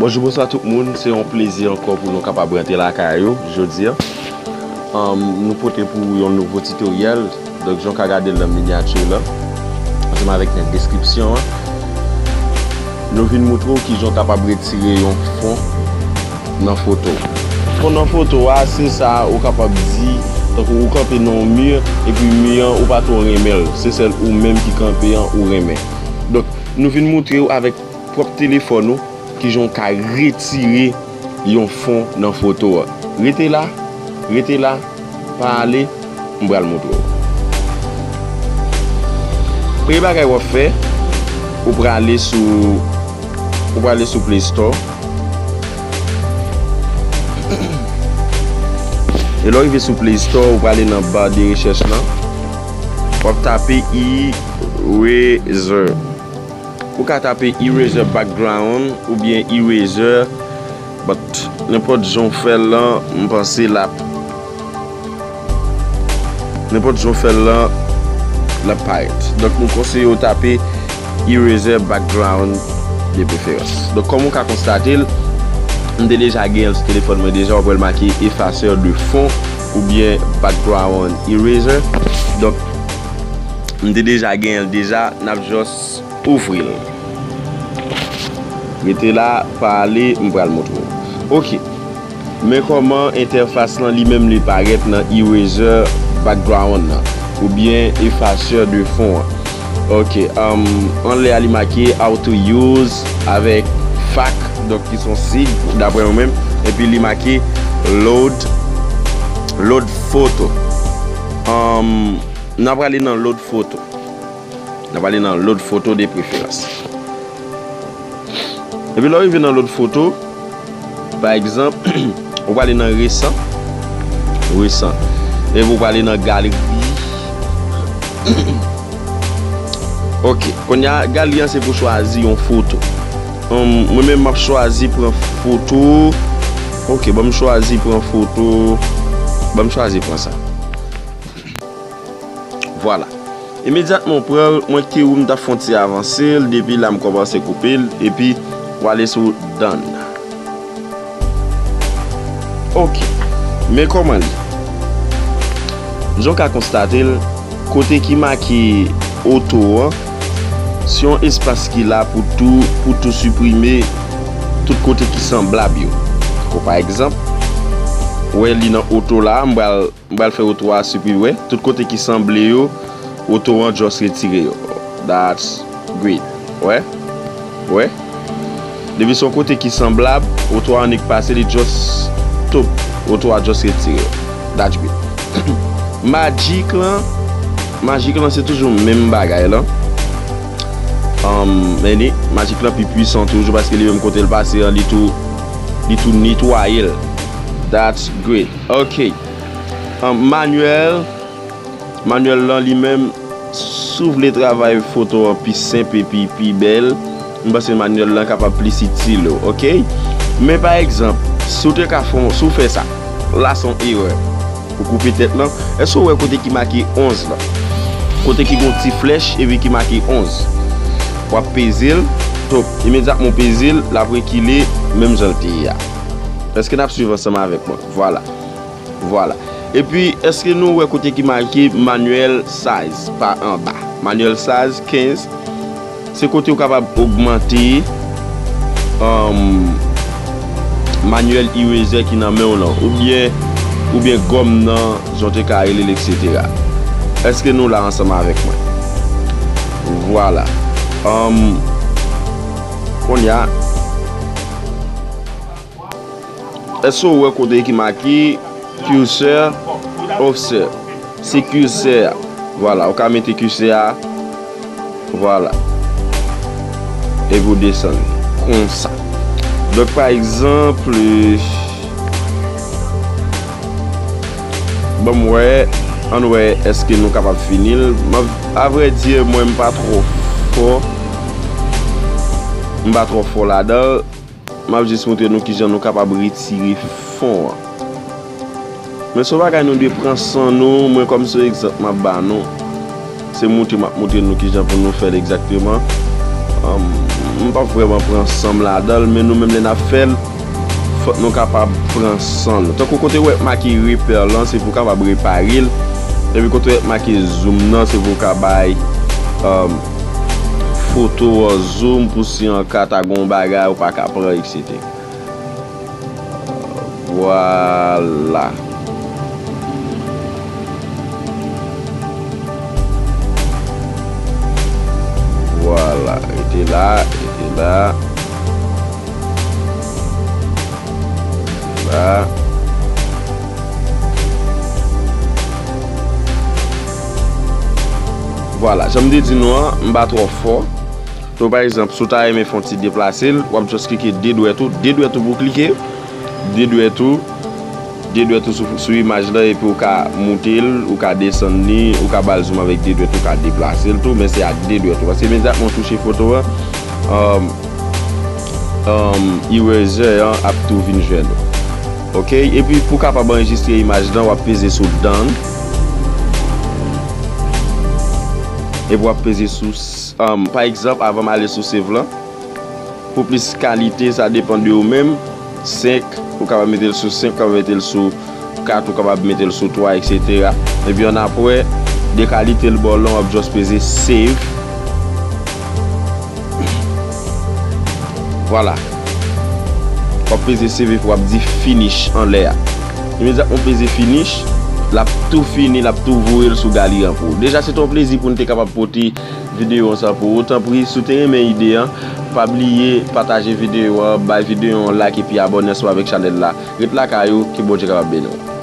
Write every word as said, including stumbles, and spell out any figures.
Bonjou, bonswa tout moun. Se yon plezi ankò pou nou kapab rantre lakay ou jodi a. Anm, nou pote pou ou yon nouvo tutoriel. Donk, jan w ka gade l nan minyati la, ansanm avèk nan deskripsyon an, nou vin moutre w kijan w kapab retire yon fon nan foto. Fon nan foto a, se sa ou kapab di, tankou ou kanpe nan yon mi, epi mi an, ou pa twò renmen l. Se sèl ou menm ki kanpe an ou renmen. Donk, nou vin moutre w avèk pwòp telefòn ou kijan w ka retire yon fon nan foto a. Rete la, rete la, pa ale, m pral moutre w. Premye bagay w ap fè, ou prale sou, ou prale sou Play Store. E lè w rive sou Play Store, ou prale nan ba de rechèch lan. W ap tape Eraser. Ou ka tape Eraser Background oubyen Eraser, but nenpòt jan w fè l lan, m panse l ap, nenpòt jan w fè l lan, l ap parèt. Donk, nou konseye w tape Eraser Background de preferans. Donk, kòm ou ka konstate l, m te deja gen l sou telefòn mwen deja, w ap wè l make effacer de fond oubyen background eraser. Donk, m te deja gen l deja, n ap just ouvri l. Rete la, pa ale, m pral moutre w. Ok. Men kòman entèfas lan li menm li parèt nan eraser background lan, oubyen effacer de fond an. Ok, um, anlè a li make auto use avèk fac, donk ki son sig, daprè mwen menm, epi li make load, load photo. Um, n ap prale nan load photo. N ap prale nan load photo de preferans. Epi lè w rive nan load photo, pa egzanp, ou prale nan resan, resan. Epi ou prale nan galeri. Ok, kounye a, galeri an se pou chwazi yon foto. Hum, mwen menm m ap chwazi pran foto. Ok, ban m chwazi pran foto. Ban m chwazi pran sa. Vwala. Imedyatman w pran l, mwen ki ou m t ap fè yon ti avanse l, depi la m kòmanse koupe l, epi w ale sou done. Ok. Men kòman l ye. Jan w ka konstate l, kote ki make oto an, se yon espas ki la pou tou, pou tou siprime tout kote ki sanblab yo. Tankou pa egzanp, ou wè li nan oto la, m pral M pral fè oto a siprime, wè. Tout kote ki sanble yo, oto an just retire yo. That's great. Wè? Wè? Depi se yon kote ki sanblab, oto a annik pase, li just stop. Oto a just retire yo. That's great. Magic lan, Magic lan se toujou menm bagay lan. Um, men li, Magic lan pi pwisan toujou paske li menm kote l pase an, li tou, li tou netwaye l. That's great. Ok. An, manyèl, manyèl lan li menm, si w vle travay foto an pi senp epi pi bèl, m panse manyèl lan kapab plis itil ou, ok? Men pa egzanp, si w te ka fè, si w fè sa, la se yon erè. Ou koupe tèt lan, èske w wè kote ki make onz lan? Kote ki gon ti flèch epi ki make onz. W ap peze l, top, imedyatman w peze l, l ap rekile menm jan l te ye a. Èske n ap swiv ansanm avèk mwen? Vwala. Vwala. Epi, èske nou wè kote ki make manual size pa anba? Manual size kenz, se kote ou kapab ogmante, um, manual eraser ki nan men w lan, oubyen, oubyen gòm nan, jan w te ka rele l, etsetera. Èske nou la ansanm avèk mwen? Vwala. Um, kounye a, Èske w wè kote ki make cursor, offset? Se cursor a. Vwala, ou ka mete cursor a. Vwala. Epi w desann. Konsa. Donk, pa egzanp, ban m wè, ann wè èske nou kapab fini l. M ap, avrèdi, mwen, m pa twò fò. M pa twò fò ladan l. M ap jis montre nou kijan nou kapab retire fon an. Men se yon bagay nou dwe pran san nou. Mwen, kòm se egzanp m ap ba nou, se montre m ap montre nou kijan pou nou fè l egzakteman. Anm, m p ap vrèman pran san m ladan l, men nou menm lè n ap fè l, fòk nou kapab pran san nou. Tankou kote w wè make repè lan, se pou w kapab repare l. Epi kote w wè make zoom nan, se pou w ka bay, um, foto an zoom pou si an ka ta gen yon bagay ou pa ka pran, etsetera. Vwala. Vwala. Rete la, rete la. Rete la. Vwala, jan m te di nou an, m pa twò fò. So, pa egzanp, si w ta renmen fè yon ti deplase l, w ap just klike de dwèt ou, de dwèt ou pou w klike, de dwèt ou, de dwèt ou sou, sou imaj lan, epi w ka moute l, ou ka desann li, ou ka ba l zoom avèk de dwèt ou, ou ka deplase l tou, men se ak de dwèt ou. Paske imedyatman w touche foto an, um, um, eraser an ap tou vin jwenn ou. Oke? Epi pou w kapab anrejistre imaj lan, w ap peze sou done. Epi w ap peze sou, um, pa egzanp, avan m ale sou save lan, pou plis kalite, sa depann de ou menm. Senk, ou kapab mete l sou senk, ou kapab mete l sou kat, ou kapab mete l sou twa, etsetera. Epi annapre, de kalite l ba w lan, w ap just peze save. Vwala. W ap peze save epi w ap di finish anlè a. Imedyatman w peze finish, l ap tou fini, l ap tou voye l sou galri an pou ou. Deja, se te yon plezi pou n te kapab pote videyo an sa pou ou. Tanpri, si w te renmen ide an, pa bliye pataje videyo an, bay videyo an yon like epi abòne ansanm avèk chanèl la. Ret lakay ou, ke Bondye kapab beni w.